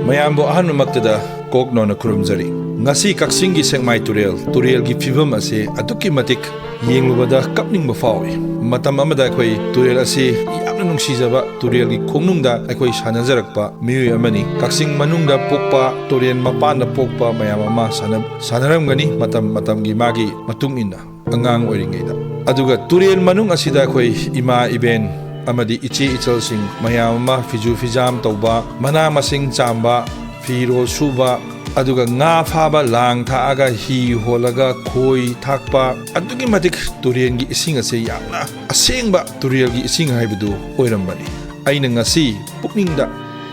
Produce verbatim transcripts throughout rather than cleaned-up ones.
ꯃꯌꯥꯝꯕꯨ ꯑꯍꯥꯟꯕꯃꯛꯇꯗ ꯀꯣꯛ ꯅꯧꯅ ꯈꯨꯔꯨꯝꯖꯔꯤ꯫ ꯉꯁꯤ ꯀꯛꯆꯤꯡꯒꯤ ꯁꯦꯛꯃꯥꯏ ꯇꯨꯔꯦꯜ, ꯇꯨꯔꯦꯜꯒꯤ ꯐꯤꯕꯝ ꯑꯁꯤ ꯑꯗꯨꯛꯀꯤ ꯃꯇꯤꯛ ꯌꯦꯡꯂꯨꯕꯗ ꯀꯞꯅꯤꯡꯕ ꯐꯥꯎꯏ꯫ ꯃꯇꯝ ꯑꯃꯗ ꯑꯩꯈꯣꯏ ꯇꯨꯔꯦꯜ ꯑꯁꯤ ꯌꯥꯝꯅ ꯅꯨꯡꯁꯤꯖꯕ, ꯇꯨꯔꯦꯜꯒꯤ ꯈꯣꯡꯅꯨꯡꯗ ꯑꯩꯈꯣꯏ ꯁꯥꯟꯅꯖꯔꯛꯄ ꯃꯤꯑꯣꯏ ꯑꯃꯅꯤ꯫ ꯀꯛꯆꯤꯡ ꯃꯅꯨꯡꯗ ꯄꯣꯛꯄ, ꯇꯨꯔꯦꯜ ꯃꯄꯥꯟꯗ ꯄꯣꯛꯄ ꯃꯌꯥꯝ ꯑꯃ ꯁꯥꯟꯅ-, ꯁꯥꯟꯅꯔꯝꯒꯅꯤ ꯃꯇꯝ ꯃꯇꯝꯒꯤ ꯃꯥꯒꯤ ꯃꯇꯨꯡ ꯏꯟꯅ꯫ ꯑꯉꯥꯡ ꯑꯣꯏꯔꯤꯉꯩꯗ꯫ ꯑꯗꯨꯒ ꯇꯨꯔꯦꯜ ꯃꯅꯨꯡ ꯑꯁꯤꯗ ꯑꯩꯈꯣꯏ ꯏꯃꯥ ꯏꯕꯦꯟ ꯑꯃꯗꯤ ꯏꯆꯦ ꯏꯆꯜꯁꯤꯡ ꯃꯌꯥꯝ ꯑꯃ ꯐꯤꯖꯨ ꯐꯤꯖꯥꯝ ꯇꯧꯕ, ꯃꯅꯥ ꯃꯁꯤꯡ ꯆꯥꯝꯕ, ꯐꯤꯔꯣꯜ ꯁꯨꯕ, ꯑꯗꯨꯒ ꯉꯥ ꯐꯥꯕ, ꯂꯥꯡ ꯊꯥꯛꯑꯒ ꯍꯤ ꯍꯣꯜꯂꯒ ꯈꯣꯏ ꯊꯥꯛꯄ, ꯑꯗꯨꯛꯀꯤ ꯃꯇꯤꯛ ꯇꯨꯔꯦꯜꯒꯤ ꯏꯁꯤꯡ ꯑꯁꯦ ꯌꯥꯝꯅ ꯑꯁꯦꯡꯕ ꯇꯨꯔꯦꯜꯒꯤ ꯏꯁꯤꯡ ꯍꯥꯏꯕꯗꯨ ꯑꯣꯏꯔꯝꯕꯅꯤ꯫ ꯑꯩꯅ ꯉꯁꯤ ꯄꯨꯛꯅꯤꯡꯗ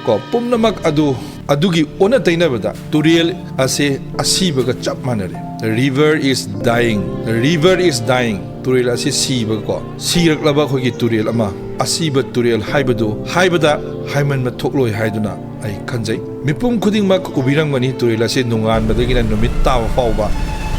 ꯀꯣ, ꯄꯨꯝꯅꯃꯛ ꯑꯗꯨ, ꯑꯗꯨꯒꯤ ꯑꯣꯟꯅ ꯇꯩꯅꯕꯗ ꯇꯨꯔꯦꯜ ꯑꯁꯦ ꯑꯁꯤꯕꯒ ꯆꯞ ꯃꯥꯟꯅꯔꯦ꯫ River is dying, river is dying꯫ ꯇꯨꯔꯦꯜ ꯑꯁꯤ ꯁꯤꯕꯀꯣ, ꯁꯤꯔꯛꯂꯕ ꯑꯩꯈꯣꯏꯒꯤ ꯇꯨꯔꯦꯜ ꯑꯃ, ꯑꯁꯤꯕ ꯇꯨꯔꯦꯜ ꯍꯥꯏꯕꯗꯨ ꯍꯥꯏꯕꯗ ꯍꯥꯏꯃꯟꯕ ꯊꯣꯛꯂꯣꯏ ꯍꯥꯏꯗꯨꯅ ꯑꯩ ꯈꯟꯖꯩ꯫ ꯃꯤꯄꯨꯝ ꯈꯨꯗꯤꯡꯃꯛ ꯎꯕꯤꯔꯝꯒꯅꯤ ꯇꯨꯔꯦꯜ ꯑꯁꯤ ꯅꯣꯡꯉꯥꯟꯕꯗꯒꯤꯅ ꯅꯨꯃꯤꯠ ꯇꯥꯕ ꯐꯥꯎꯕ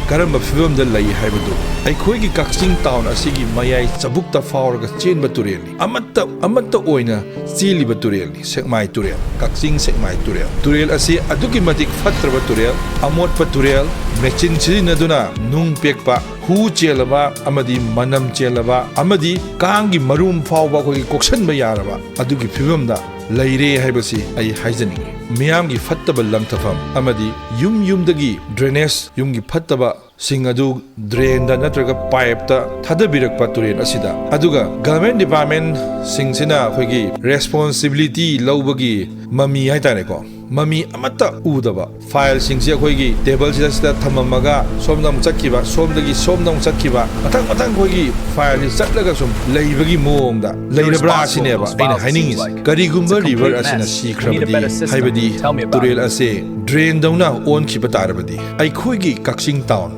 ꯀꯔꯝꯕ ꯐꯤꯕꯝꯗ ꯂꯩ ꯍꯥꯏꯕꯗꯨ꯫ ꯑꯩꯈꯣꯏꯒꯤ ꯀꯛꯆꯤꯡ ꯇꯥꯎꯟ ꯑꯁꯤꯒꯤ ꯃꯌꯥꯏ ꯆꯕꯨꯛꯇ ꯐꯥꯎꯔꯒ ꯆꯦꯟꯕ ꯇꯨꯔꯦꯜꯅꯤ꯫ ꯑꯃꯠꯇ, ꯑꯃꯠꯇ ꯑꯣꯏꯅ ꯆꯦꯜꯂꯤꯕ ꯇꯨꯔꯦꯜꯅꯤ ꯁꯦꯛꯃꯥꯏ ꯇꯨꯔꯦꯜ, ꯀꯛꯆꯤꯡ ꯁꯦꯛꯃꯥꯏ ꯇꯨꯔꯦꯜ꯫ ꯇꯨꯔꯦꯜ ꯑꯁꯤ ꯑꯗꯨꯛꯀꯤ ꯃꯇꯤꯛ ꯐꯠꯇ꯭ꯔꯕ ꯇꯨꯔꯦꯜ, ꯑꯃꯣꯠꯄ ꯇꯨꯔꯦꯜ, ꯃꯦꯆꯤꯟ ꯁꯤꯖꯤꯟꯅꯗꯨꯅ ꯅꯨꯡ ꯄꯦꯛꯄ, ꯍꯨ ꯆꯦꯜꯂꯕ ꯑꯃꯗꯤ ꯃꯅꯝ ꯆꯦꯜꯂꯕ ꯑꯃꯗꯤ ꯀꯥꯡꯒꯤ ꯃꯔꯨꯝ ꯐꯥꯎꯕ ꯑꯩꯈꯣꯏꯒꯤ ꯀꯣꯛꯁꯟꯕ ꯌꯥꯔꯕ ꯑꯗꯨꯒꯤ ꯐꯤꯕꯝꯗ ꯂꯩꯔꯦ ꯍꯥꯏꯕꯁꯤ ꯑꯩ ꯍꯥꯏꯖꯅꯤꯡꯏ꯫ ꯃꯤꯌꯥꯝꯒꯤ ꯐꯠꯇꯕ ꯂꯪꯊꯐꯝ ꯑꯃꯗꯤ ꯌꯨꯝ ꯌꯨꯝꯗꯒꯤ ꯗ꯭ꯔꯦꯅꯦꯖ, ꯌꯨꯝꯒꯤ ꯐꯠꯇꯕ ꯁꯤꯡ ꯑꯗꯨ ꯗ꯭ꯔꯦꯟꯗ ꯅꯠꯇ꯭ꯔꯒ ꯄꯥꯏꯞꯇ ꯊꯥꯗꯕꯤꯔꯛꯄ ꯇꯨꯔꯦꯜ ꯑꯁꯤꯗ꯫ ꯑꯗꯨꯒ ꯒꯚꯔꯟꯃꯦꯟꯠ ꯗꯤꯄꯥꯔꯠꯃꯦꯟꯠꯁꯤꯡꯁꯤꯅ ꯑꯩꯈꯣꯏꯒꯤ ꯔꯦꯁꯄꯣꯟꯁꯤꯕꯤꯂꯤꯇꯤ ꯂꯧꯕꯒꯤ ꯃꯃꯤ ꯍꯥꯏꯇꯥꯔꯦꯀꯣ, ꯃꯃꯤ ꯑꯃꯠꯇ ꯎꯗꯕ꯫ ꯐꯥꯏꯜꯁꯤꯡꯁꯤ ꯑꯩꯈꯣꯏꯒꯤ ꯇꯦꯕꯜꯁꯤꯗ ꯁꯤꯗ ꯊꯝꯃꯝꯃꯒ ꯁꯣꯝꯗ ꯑꯃꯨꯛ ꯆꯠꯈꯤꯕ, ꯁꯣꯝꯗꯒꯤ ꯁꯣꯝꯗ ꯑꯃꯨꯛ ꯆꯠꯈꯤꯕ, ꯃꯊꯪ ꯃꯊꯪ ꯑꯩꯈꯣꯏꯒꯤ ꯐꯥꯏꯜꯁꯤ ꯆꯠꯂꯒ ꯁꯨꯝ ꯂꯩꯕꯒꯤ ꯃꯑꯣꯡꯗ ꯂꯩꯔꯕ꯭ꯔꯥ ꯁꯤꯅꯦꯕ ꯑꯩꯅ ꯍꯥꯏꯅꯤꯡꯉꯤꯁꯦ꯫ ꯀꯔꯤꯒꯨꯝꯕ ꯔꯤꯚꯔ ꯑꯁꯤꯅ ꯁꯤꯈ꯭ꯔꯕꯗꯤ, ꯍꯥꯏꯕꯗꯤ ꯇꯨꯔꯦꯜ ꯑꯁꯦ ꯗ꯭ꯔꯦꯟꯗꯧꯅ ꯑꯣꯟꯈꯤꯕ ꯇꯥꯔꯕꯗꯤ, ꯑꯩꯈꯣꯏꯒꯤ ꯀꯛꯆꯤꯡ ꯇꯥꯎꯟ,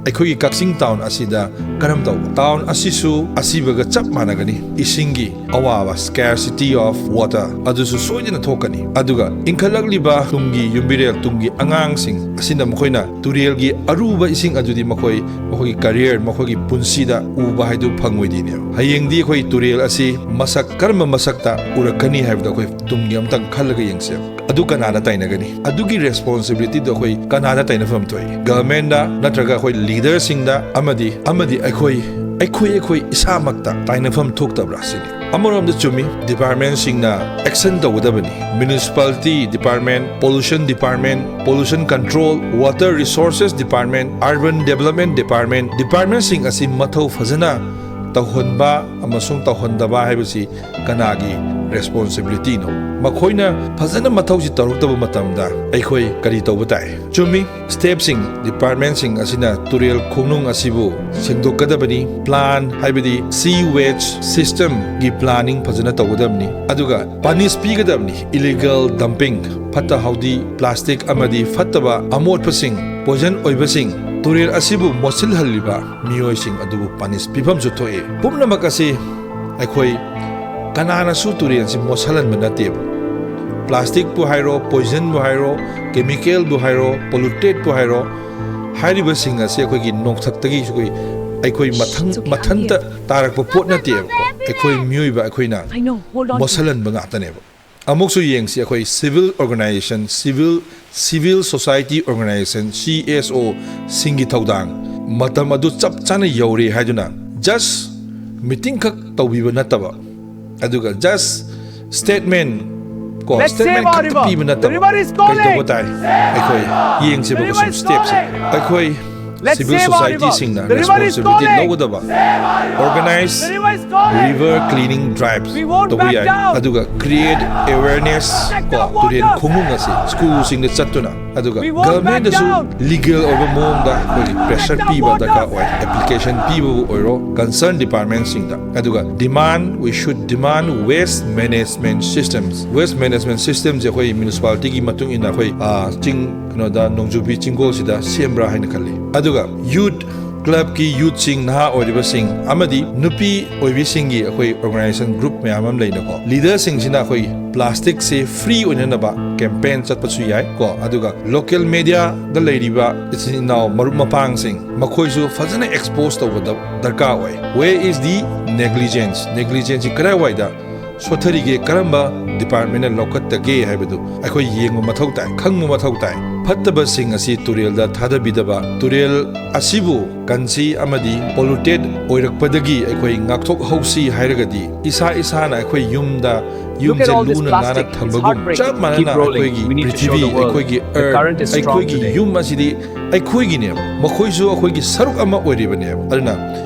ꯑꯩꯈꯣꯏꯒꯤ ꯀꯛꯆꯤꯡ ꯇꯥꯎꯟ ꯑꯁꯤꯗ ꯀꯔꯝ ꯇꯧꯕ? ꯇꯥꯎꯟ ꯑꯁꯤꯁꯨ ꯑꯁꯤꯕꯒ ꯆꯞ ꯃꯥꯟꯅꯒꯅꯤ꯫ ꯏꯁꯤꯡꯒꯤ ꯑꯋꯥꯕ, scarcity of water, ꯑꯗꯨꯁꯨ ꯁꯣꯏꯗꯅ ꯊꯣꯛꯀꯅꯤ꯫ ꯑꯗꯨꯒ ꯏꯟꯈꯠꯂꯛꯂꯤꯕ ꯇꯨꯡꯒꯤ ꯌꯨꯝꯕꯤꯔꯦꯜ, ꯇꯨꯡꯒꯤ ꯑꯉꯥꯡꯁꯤꯡ ꯑꯁꯤꯅ ꯃꯈꯣꯏꯅ ꯇꯨꯔꯦꯜꯒꯤ ꯑꯔꯨꯕ ꯏꯁꯤꯡ ꯑꯗꯨꯗꯤ ꯃꯈꯣꯏ, ꯃꯈꯣꯏꯒꯤ career, ꯃꯈꯣꯏꯒꯤ ꯄꯨꯟꯁꯤꯗ ꯎꯕ ꯍꯥꯏꯗꯨ ꯐꯪꯉꯣꯏꯗꯣꯏꯅꯦꯕ꯫ ꯍꯌꯦꯡꯗꯤ ꯑꯩꯈꯣꯏ ꯇꯨꯔꯦꯜ ꯑꯁꯤ ꯃꯁꯛ, ꯀꯔꯝꯕ ꯃꯁꯛꯇ ꯎꯔꯛꯀꯅꯤ ꯍꯥꯏꯕꯗꯣ ꯑꯩꯈꯣꯏ ꯇꯨꯡꯒꯤ ꯑꯝꯇꯪ ꯈꯜꯂꯒ ꯌꯦꯡꯁꯦꯕ꯫ ꯑꯗꯨ ꯀꯅꯥꯅ ꯇꯥꯏꯅꯒꯅꯤ? ꯑꯗꯨꯒꯤ responsibility ꯗꯣ ꯑꯩꯈꯣꯏ ꯀꯅꯥꯗ ꯇꯥꯏꯅꯐꯝ ꯊꯣꯛꯏ? Government ꯗ ꯅꯠꯇ꯭ꯔꯒ ꯑꯩꯈꯣꯏ leader ꯁꯤꯡꯗ ꯑꯃꯗꯤ, ꯑꯃꯗꯤ ꯑꯩꯈꯣꯏ, ꯑꯩꯈꯣꯏ, ꯑꯩꯈꯣꯏ ꯏꯁꯥꯃꯛꯇ ꯇꯥꯏꯅꯐꯝ ꯊꯣꯛꯇꯕ꯭ꯔꯥ ꯁꯤꯅꯤ꯫ ꯑꯃꯔꯣꯝꯗ ꯆꯨꯝꯃꯤ, department ꯁꯤꯡꯅ action ꯇꯧꯒꯗꯕꯅꯤ꯫ Municipality department, pollution department, pollution control, water resources department, urban development department, department ꯁꯤꯡ ꯑꯁꯤ ꯃꯊꯧ ꯐꯖꯅ ꯇꯧꯍꯟꯕ ꯑꯃꯁꯨꯡ ꯇꯧꯍꯟꯗꯕ ꯍꯥꯏꯕꯁꯤ ꯀꯅꯥꯒꯤ responsibility ꯅꯣ? ꯃꯈꯣꯏꯅ ꯐꯖꯅ ꯃꯊꯧꯁꯤ ꯇꯧꯔꯛꯇꯕ ꯃꯇꯝꯗ ꯑꯩꯈꯣꯏ ꯀꯔꯤ ꯇꯧꯕ ꯇꯥꯏ? ꯆꯨꯝꯃꯤ, step ꯁꯤꯡ, department ꯁꯤꯡ ꯑꯁꯤꯅ ꯇꯨꯔꯦꯜ ꯈꯣꯡꯅꯨꯡ ꯑꯁꯤꯕꯨ ꯁꯦꯡꯗꯣꯛꯀꯗꯕꯅꯤ꯫ Plan, ꯍꯥꯏꯕꯗꯤ sewage system ꯒꯤ planning ꯐꯖꯅ ꯇꯧꯒꯗꯕꯅꯤ꯫ ꯑꯗꯨꯒ punish ꯄꯤꯒꯗꯕꯅꯤ, illegal dumping, ꯐꯠꯇ ꯍꯥꯎꯗꯤ, plastic ꯑꯃꯗꯤ ꯐꯠꯇꯕ ꯑꯃꯣꯠꯄꯁꯤꯡ, poison ꯑꯣꯏꯕꯁꯤꯡ, ꯇꯨꯔꯦꯜ ꯑꯁꯤꯕꯨ ꯃꯣꯠꯁꯤꯜꯍꯜꯂꯤꯕ ꯃꯤꯑꯣꯏꯁꯤꯡ ꯑꯗꯨꯕꯨ punish ꯄꯤꯐꯝꯁꯨ ꯊꯣꯛꯏ꯫ ꯄꯨꯝꯅꯃꯛ ꯑꯁꯤ ꯑꯩꯈꯣꯏ ꯀꯅꯥꯅꯁꯨ ꯇꯨꯔꯦꯜꯁꯤ ꯃꯣꯠꯁꯤꯜꯍꯟꯕ ꯅꯠꯇꯦꯕ꯫ Plastic ꯄꯨ ꯍꯥꯏꯔꯣ, poison ꯕꯨ ꯍꯥꯏꯔꯣ, chemical ꯕꯨ ꯍꯥꯏꯔꯣ, polluted ꯄꯨ ꯍꯥꯏꯔꯣ, ꯍꯥꯏꯔꯤꯕꯁꯤꯡ ꯑꯁꯤ ꯑꯩꯈꯣꯏꯒꯤ ꯅꯣꯡꯊꯛꯇꯒꯤ ꯑꯩꯈꯣꯏ, ꯑꯩꯈꯣꯏ ꯃꯊꯪ, ꯃꯊꯟꯇ ꯇꯥꯔꯛꯄ ꯄꯣꯠ ꯅꯠꯇꯦꯕꯀꯣ꯫ ꯑꯩꯈꯣꯏ ꯃꯤꯑꯣꯏꯕ ꯑꯩꯈꯣꯏꯅ ꯃꯣꯠꯁꯤꯜꯍꯟꯕ ꯉꯥꯛꯇꯅꯦꯕ꯫ ꯑꯃꯨꯛꯁꯨ ꯌꯦꯡꯁꯤ, ꯑꯩꯈꯣꯏ civil organization, civil, civil society organization, C S O ꯁꯤꯡꯒꯤ ꯊꯧꯗꯥꯡ꯫ ꯃꯇꯝ ꯑꯗꯨ ꯆꯞ ꯆꯥꯅ ꯌꯧꯔꯦ ꯍꯥꯏꯗꯨꯅ just meeting ꯈꯛ ꯇꯧꯕꯤꯕ ꯅꯠꯇꯕ, ꯑꯗꯨꯒ just statement ꯀꯣ, statement ꯈꯛꯇ ꯄꯤꯕ ꯅꯠꯇꯕ, ꯀꯩ ꯇꯧꯕ ꯇꯥꯏ? ꯑꯩꯈꯣꯏ ꯌꯦꯡꯁꯦꯕꯀꯣ ꯁꯨꯝ step ꯁꯦ꯫ ꯑꯩꯈꯣꯏ civil society ꯁꯤꯡꯅ responsibility ꯂꯧꯒꯗꯕ, organize river cleaning drive ꯇꯧꯕ ꯌꯥꯏ꯫ ꯑꯗꯨꯒ create awareness ꯀꯣ, ꯇꯨꯔꯦꯜ ꯈꯣꯡꯅꯨꯡ ꯑꯁꯤ school ꯁꯤꯡꯗ ꯆꯠꯇꯨꯅ, ꯑꯗꯨꯒ government ꯗꯁꯨ legal ꯑꯣꯏꯕ ꯃꯑꯣꯡꯗ ꯑꯩꯈꯣꯏꯒꯤ pressure ꯄꯤꯕ ꯗꯔꯀꯥꯔ ꯑꯣꯏ꯫ Application ꯄꯤꯕꯕꯨ ꯑꯣꯏꯔꯣ, concern department ꯁꯤꯡꯗ꯫ ꯑꯗꯨꯒ demand, we should demand waste management systems꯫ Waste management system ꯁꯦ ꯑꯩꯈꯣꯏ municipality ꯒꯤ ꯃꯇꯨꯡ ꯏꯟꯅ ꯑꯩꯈꯣꯏ, ꯑ, ꯆꯤꯡ ꯀꯩꯅꯣꯗ, ꯅꯣꯡꯖꯨꯕꯤ ꯆꯤꯡꯒꯣꯜꯁꯤꯗ ꯁꯦꯝꯕ꯭ꯔꯥ ꯍꯥꯏꯅ ꯈꯜꯂꯤ꯫ ꯑꯗꯨꯒ ꯌꯨꯠ ꯀ꯭ꯂꯕꯀꯤ ꯌꯨꯠꯁꯤꯡ, ꯅꯍꯥ ꯑꯣꯏꯔꯤꯕꯁꯤꯡ ꯑꯃꯗꯤ ꯅꯨꯄꯤ ꯑꯣꯏꯕꯤꯁꯤꯡꯒꯤ ꯑꯩꯈꯣꯏ ꯑꯣꯔꯒꯅꯥꯏꯖꯦꯁꯟ ꯒ꯭ꯔꯨꯞ ꯃꯌꯥꯝ ꯑꯃ ꯂꯩꯅꯀꯣ, ꯂꯤꯗꯔꯁꯤꯡꯁꯤꯅ ꯑꯩꯈꯣꯏ ꯄ꯭ꯂꯥꯁꯇꯤꯛꯁꯦ ꯐ꯭ꯔꯤ ꯑꯣꯏꯅꯅꯕ ꯀꯦꯝꯄꯦꯟ ꯆꯠꯄꯁꯨ ꯌꯥꯏ ꯀꯣ꯫ ꯑꯗꯨꯒ ꯂꯣꯀꯦꯜ ꯃꯦꯗꯤꯌꯥꯗ ꯂꯩꯔꯤꯕ ꯏꯆꯤꯟ ꯏꯅꯥꯎ ꯃꯔꯨꯞ ꯃꯄꯥꯡꯁꯤꯡ, ꯃꯈꯣꯏꯁꯨ ꯐꯖꯅ ꯑꯦꯛꯁꯄꯣꯖ ꯇꯧꯕꯗ ꯗꯔꯀꯥꯔ ꯑꯣꯏ꯫ Where is the negligence? ꯅꯦꯒ꯭ꯂꯤꯖꯦꯟꯁꯁꯤ ꯀꯗꯥꯏꯋꯥꯏꯗ ꯁꯣꯊꯔꯤꯒꯦ, ꯀꯔꯝꯕ ꯗꯤꯄꯥꯔꯠꯃꯦꯟꯅ ꯂꯧꯈꯠꯇꯒꯦ ꯍꯥꯏꯕꯗꯨ ꯑꯩꯈꯣꯏ ꯌꯦꯡꯕ ꯃꯊꯧ ꯇꯥꯏ, ꯈꯪꯕ ꯃꯊꯧ ꯇꯥꯏ꯫ ꯐꯠꯇꯕꯁꯤꯡ ꯑꯁꯤ ꯇꯨꯔꯦꯜꯗ ꯊꯥꯗꯕꯤꯗꯕ, ꯇꯨꯔꯦꯜ ꯑꯁꯤꯕꯨ ꯀꯟꯁꯤ ꯑꯃꯗꯤ ꯄꯣꯂꯨꯇꯦꯠ ꯑꯣꯏꯔꯛꯄꯗꯒꯤ ꯑꯩꯈꯣꯏ ꯉꯥꯛꯊꯣꯛꯍꯧꯁꯤ ꯍꯥꯏꯔꯒꯗꯤ, ꯏꯁꯥ ꯏꯁꯥꯅ ꯑꯩꯈꯣꯏ ꯌꯨꯝꯗ, ꯌꯨꯝꯁꯦ ꯂꯨꯅ ꯅꯥꯟꯅ ꯊꯝꯕꯒꯨꯝ, ꯆꯞ ꯃꯥꯟꯅꯅ ꯑꯩꯈꯣꯏꯒꯤ ꯄ꯭ꯔꯤꯊꯤꯕꯤ, ꯑꯩꯈꯣꯏꯒꯤ ꯑꯔꯊ, ꯑꯩꯈꯣꯏꯒꯤ ꯌꯨꯝ ꯑꯁꯤꯗꯤ ꯑꯩꯈꯣꯏꯒꯤꯅꯦꯕ, ꯃꯈꯣꯏꯁꯨ ꯑꯩꯈꯣꯏꯒꯤ ꯁꯔꯨꯛ ꯑꯃ ꯑꯣꯏꯔꯤꯕꯅꯦꯕ꯫ ꯑꯗꯨꯅ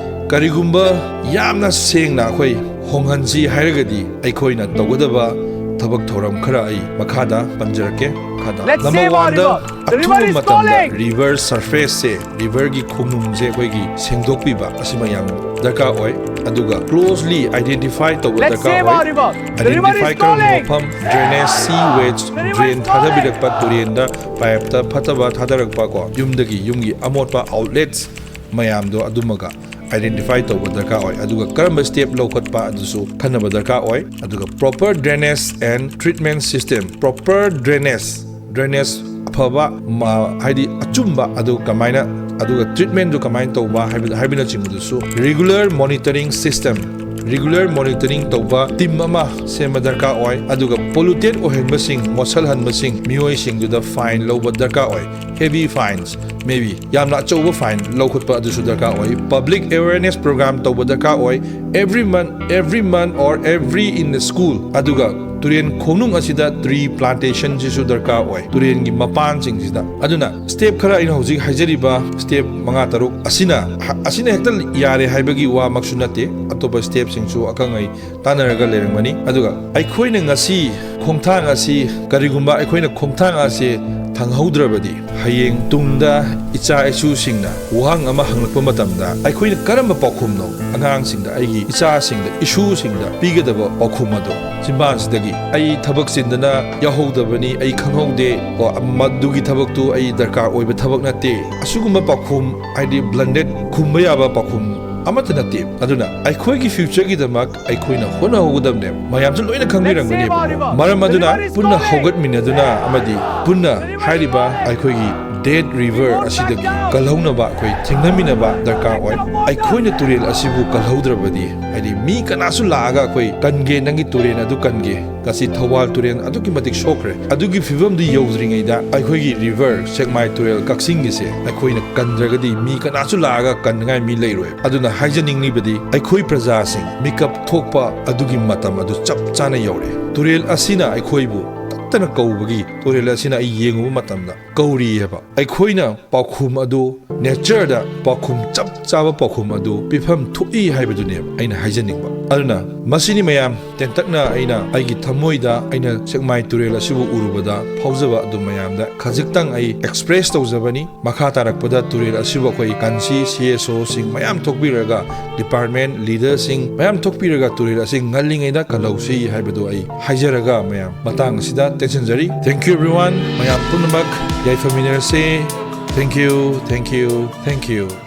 ꯀꯔꯤꯒꯨꯝꯕ ꯌꯥꯝꯅ ꯁꯦꯡꯅ ꯑꯩꯈꯣꯏ ꯍꯣꯡꯍꯟꯁꯤ ꯍꯥꯏꯔꯒꯗꯤ, ꯑꯩꯈꯣꯏꯅ ꯇꯧꯒꯗꯕ ꯊꯕꯛ ꯊꯧꯔꯝ ꯈꯔ ꯑꯩ ꯃꯈꯥꯗ ꯄꯟꯖꯔꯛꯀꯦ꯫ ꯃꯈꯥꯗ, number one-ꯗ, ꯑꯊꯨꯕ ꯃꯇꯝꯗ ꯔꯤꯚꯔ ꯁꯔꯐꯦꯁꯁꯦ, ꯔꯤꯚꯔꯒꯤ ꯈꯣꯡꯅꯨꯡꯁꯦ ꯑꯩꯈꯣꯏꯒꯤ ꯁꯦꯡꯗꯣꯛꯄꯤꯕ ꯑꯁꯤꯃ ꯌꯥꯝ ꯗꯔꯀꯥꯔ ꯑꯣꯏ꯫ ꯑꯗꯨꯒ ꯀ꯭ꯂꯣꯖꯂꯤ ꯑꯥꯏꯗꯦꯟꯇꯤꯐꯥꯏ ꯇꯧꯕ ꯗꯔꯀꯥꯔ ꯑꯣꯏ꯫ ꯑꯥꯏꯗꯦꯟꯇꯤꯐꯥꯏ ꯀꯔꯝꯕ ꯃꯐꯝ, ꯗ꯭ꯔꯦꯅꯦꯖ, ꯁꯤ ꯋꯦꯁ, ꯗ꯭ꯔꯦꯟ ꯊꯥꯗꯕꯤꯔꯛꯄ, ꯇꯨꯔꯦꯟꯗ ꯄꯥꯏꯞꯇ ꯐꯠꯇꯕ ꯊꯥꯗꯔꯛꯄ ꯀꯣ, ꯌꯨꯝꯗꯒꯤ ꯌꯨꯝꯒꯤ ꯑꯃꯣꯠꯄ ꯑꯥꯎꯠꯂꯦꯠꯁ ꯃꯌꯥꯝꯗꯣ ꯑꯗꯨꯃꯒ ꯑꯥꯏꯗꯦꯟꯇꯤꯐꯥꯏ ꯇꯧꯕ ꯗꯔꯀꯥꯔ ꯑꯣꯏ꯫ ꯑꯗꯨꯒ ꯀꯔꯝꯕ ꯁ꯭ꯇꯦꯞ ꯂꯧꯈꯠꯄ ꯑꯗꯨꯁꯨ ꯈꯟꯅꯕ ꯗꯔꯀꯥꯔ ꯑꯣꯏ꯫ ꯑꯗꯨꯒ proper drainage and treatment system, proper drainage, drainage ꯑꯐꯕ, ꯃ-, ꯍꯥꯏꯗꯤ ꯑꯆꯨꯝꯕ ꯑꯗꯨ ꯀꯃꯥꯏꯅ, ꯑꯗꯨꯒ ꯇ꯭ꯔꯤꯠꯃꯦꯟꯗꯨ ꯀꯃꯥꯏꯅ ꯇꯧꯕ ꯍꯥꯏꯕ, ꯍꯥꯏꯕꯅꯆꯤꯡꯕꯗꯨꯁꯨ regular monitoring system, regular monitoring ꯇꯧꯕ ꯇꯤꯝ ꯑꯃ ꯁꯦꯝꯕ ꯗꯔꯀꯥꯔ ꯑꯣꯏ꯫ ꯑꯗꯨꯒ ꯄꯣꯂꯨꯇꯦꯠ ꯑꯣꯏꯍꯟꯕꯁꯤꯡ, ꯃꯣꯠꯁꯜꯍꯟꯕꯁꯤꯡ, ꯃꯤꯑꯣꯏꯁꯤꯡꯗꯨꯗ ꯐꯥꯏꯟ ꯂꯧꯕ ꯗꯔꯀꯥꯔ ꯑꯣꯏ꯫ Heavy fines, maybe ꯌꯥꯝꯅ ꯑꯆꯧꯕ ꯐꯥꯏꯟ ꯂꯧꯈꯠꯄ ꯑꯗꯨꯁꯨ ꯗꯔꯀꯥꯔ ꯑꯣꯏ꯫ Public awareness program ꯇꯧꯕ ꯗꯔꯀꯥꯔ ꯑꯣꯏ꯫ Every month, every month or every in the school꯫ ꯑꯗꯨꯒ ꯇꯨꯔꯦꯟ ꯈꯣꯡꯅꯨꯡ ꯑꯁꯤꯗ ꯇ꯭ꯔꯤ ꯄ꯭ꯂꯥꯟꯇꯦꯁꯟꯁꯤꯁꯨ ꯗꯔꯀꯥꯔ ꯑꯣꯏ, ꯇꯨꯔꯦꯟꯒꯤ ꯃꯄꯥꯟꯁꯤꯡꯁꯤꯗ꯫ ꯑꯗꯨꯅ ꯁ꯭ꯇꯦꯞ ꯈꯔ, ꯑꯩꯅ ꯍꯧꯖꯤꯛ ꯍꯥꯏꯖꯔꯤꯕ ꯁ꯭ꯇꯦꯞ ꯃꯉꯥ ꯇꯔꯨꯛ ꯑꯁꯤꯅ, ꯑꯁꯤꯅ ꯍꯦꯛꯇ ꯌꯥꯔꯦ ꯍꯥꯏꯕꯒꯤ ꯋꯥꯃꯛꯁꯨ ꯅꯠꯇꯦ꯫ ꯑꯇꯣꯞꯄ ꯁ꯭ꯇꯦꯞꯁꯤꯡꯁꯨ ꯑꯈꯪ ꯑꯍꯩ ꯇꯥꯟꯅꯔꯒ ꯂꯩꯔꯝꯒꯅꯤ꯫ ꯑꯗꯨꯒ ꯑꯩꯈꯣꯏꯅ ꯉꯁꯤ ꯈꯣꯡꯊꯥꯡ ꯑꯁꯤ, ꯀꯔꯤꯒꯨꯝꯕ ꯑꯩꯈꯣꯏꯅ ꯈꯣꯡꯊꯥꯡ ꯑꯁꯤ ꯊꯥꯡꯍꯧꯗ꯭ꯔꯕꯗꯤ, ꯍꯌꯦꯡ ꯇꯨꯡꯗ ꯏꯆꯥ ꯏꯁꯨꯁꯤꯡꯅ ꯋꯥꯍꯪ ꯑꯃ ꯍꯪꯂꯛꯄ ꯃꯇꯝꯗ ꯑꯩꯈꯣꯏꯅ ꯀꯔꯝꯕ ꯄꯥꯎꯈꯨꯝꯅꯣ ꯑꯉꯥꯡꯁꯤꯡꯗ, ꯑꯩꯒꯤ ꯏꯆꯥꯁꯤꯡꯗ, ꯏꯁꯨꯁꯤꯡꯗ ꯄꯤꯒꯗꯕ ꯄꯥꯎꯈꯨꯝ ꯑꯗꯣ? ꯆꯤꯝꯕꯥꯟꯁꯤꯗꯒꯤ, "ꯑꯩ ꯊꯕꯛ ꯆꯤꯟꯗꯅ ꯌꯥꯎꯍꯧꯗꯕꯅꯤ, ꯑꯩ ꯈꯪꯍꯧꯗꯦ, ꯀꯣ, ꯃꯗꯨꯒꯤ ꯊꯕꯛꯇꯨ ꯑꯩ ꯗꯔꯀꯥꯔ ꯑꯣꯏꯕ ꯊꯕꯛ ꯅꯠꯇꯦ"꯫ ꯑꯁꯤꯒꯨꯝꯕ ꯄꯥꯎꯈꯨꯝ, ꯍꯥꯏꯗꯤ blunt ꯈꯨꯝꯕ ꯌꯥꯕ ꯄꯥꯎꯈꯨꯝ ꯑꯃꯠꯇ ꯅꯠꯇꯦ꯫ ꯑꯗꯨꯅ ꯑꯩꯈꯣꯏꯒꯤ future ꯒꯤꯗꯃꯛ ꯑꯩꯈꯣꯏꯅ ꯍꯣꯠꯅꯍꯧꯒꯗꯕꯅꯦ꯫ ꯃꯌꯥꯝꯁꯨ ꯂꯣꯏꯅ ꯈꯪꯕꯤꯔꯝꯒꯅꯤ꯫ ꯃꯔꯝ ꯑꯗꯨꯅ ꯄꯨꯟꯅ ꯍꯧꯒꯠꯃꯤꯟꯅꯗꯨꯅ ꯑꯃꯗꯤ ꯄꯨꯟꯅ ꯍꯥꯏꯔꯤꯕ ꯑꯩꯈꯣꯏꯒꯤ dead river ꯑꯁꯤꯗꯒꯤ ꯀꯜꯍꯧꯅꯕ ꯑꯩꯈꯣꯏ ꯊꯦꯡꯅꯃꯤꯟꯅꯕ ꯗꯔꯀꯥꯔ ꯑꯣꯏ꯫ ꯑꯩꯈꯣꯏꯅ ꯇꯨꯔꯦꯜ ꯑꯁꯤꯕꯨ ꯀꯜꯍꯧꯗ꯭ꯔꯕꯗꯤ, ꯍꯥꯏꯗꯤ ꯃꯤ ꯀꯅꯥꯁꯨ ꯂꯥꯛꯑꯒ ꯑꯩꯈꯣꯏ ꯀꯟꯒꯦ, ꯅꯪꯒꯤ ꯇꯨꯔꯦꯜ ꯑꯗꯨ ꯀꯟꯒꯦ, ꯉꯁꯤ ꯊꯧꯕꯥꯜ ꯇꯨꯔꯦꯜ ꯑꯗꯨꯛꯀꯤ ꯃꯇꯤꯛ ꯁꯣꯛꯈ꯭ꯔꯦ꯫ ꯑꯗꯨꯒꯤ ꯐꯤꯕꯝꯗꯨ ꯌꯧꯗ꯭ꯔꯤꯉꯩꯗ ꯑꯩꯈꯣꯏꯒꯤ river, ꯁꯦꯛꯃꯥꯏ ꯇꯨꯔꯦꯜ ꯀꯛꯆꯤꯡꯒꯤꯁꯦ ꯑꯩꯈꯣꯏꯅ ꯀꯟꯗ꯭ꯔꯒꯗꯤ ꯃꯤ ꯀꯅꯥꯁꯨ ꯂꯥꯛꯑꯒ ꯀꯟꯅꯉꯥꯏ ꯃꯤ ꯂꯩꯔꯣꯏ꯫ ꯑꯗꯨꯅ ꯍꯥꯏꯖꯅꯤꯡꯂꯤꯕꯗꯤ, ꯑꯩꯈꯣꯏ ꯄ꯭ꯔꯖꯥꯁꯤꯡ ꯃꯤꯀꯞ ꯊꯣꯛꯄ ꯑꯗꯨꯒꯤ ꯃꯇꯝ ꯑꯗꯨ ꯆꯞ ꯆꯥꯅ ꯌꯧꯔꯦ꯫ ꯇꯨꯔꯦꯜ ꯑꯁꯤꯅ ꯑꯩꯈꯣꯏꯕꯨ ꯇꯠꯇꯅ ꯀꯧꯕꯒꯤ, ꯇꯨꯔꯦꯜ ꯑꯁꯤꯅ ꯑꯩ ꯌꯦꯡꯉꯨꯕ ꯃꯇꯝꯗ ꯀꯧꯔꯤ ꯍꯥꯏꯕ꯫ ꯑꯩꯈꯣꯏꯅ ꯄꯥꯎꯈꯨꯝ ꯑꯗꯨ, nature ꯗ ꯄꯥꯎꯈꯨꯝ, ꯆꯞ ꯆꯥꯕ ꯄꯥꯎꯈꯨꯝ ꯑꯗꯨ ꯄꯤꯐꯝ ꯊꯣꯛꯏ ꯍꯥꯏꯕꯗꯨꯅꯦꯕ ꯑꯩꯅ ꯍꯥꯏꯖꯅꯤꯡꯕ꯫ ꯑꯗꯨꯅ ꯃꯁꯤꯅꯤ ꯃꯌꯥꯝ, ꯇꯦꯟꯇꯛꯅ ꯑꯩꯅ ꯑꯩꯒꯤ ꯊꯃꯣꯏꯗ ꯑꯩꯅ ꯁꯦꯛꯃꯥꯏ ꯇꯨꯔꯦꯜ ꯑꯁꯤꯕꯨ ꯎꯔꯨꯕꯗ ꯐꯥꯎꯖꯕ ꯑꯗꯨ ꯃꯌꯥꯝꯗ ꯈꯖꯤꯛꯇꯪ ꯑꯩ express ꯇꯧꯖꯕꯅꯤ꯫ ꯃꯈꯥ ꯇꯥꯔꯛꯄꯗ ꯇꯨꯔꯦꯜ ꯑꯁꯤꯕꯨ ꯑꯩꯈꯣꯏ ꯀꯟꯁꯤ, C S O ꯁꯤꯡ ꯃꯌꯥꯝ ꯊꯣꯛꯄꯤꯔꯒ, department leader ꯁꯤꯡ ꯃꯌꯥꯝ ꯊꯣꯛꯄꯤꯔꯒ ꯇꯨꯔꯦꯜ ꯑꯁꯤ ꯉꯜꯂꯤꯉꯩꯗ ꯀꯜꯍꯧꯁꯤ ꯍꯥꯏꯕꯗꯨ ꯑꯩ ꯍꯥꯏꯖꯔꯒ ꯃꯌꯥꯝ ꯃꯇꯥꯡ ꯑꯁꯤꯗ ꯇꯦꯟꯁꯤꯟꯖꯔꯤ꯫ Thank you everyone꯫ ꯃꯌꯥꯝ ꯄꯨꯝꯅꯃꯛ ꯌꯥꯏꯐꯃꯤꯟꯅꯔꯁꯦ꯫ Thank you, thank you, thank you꯫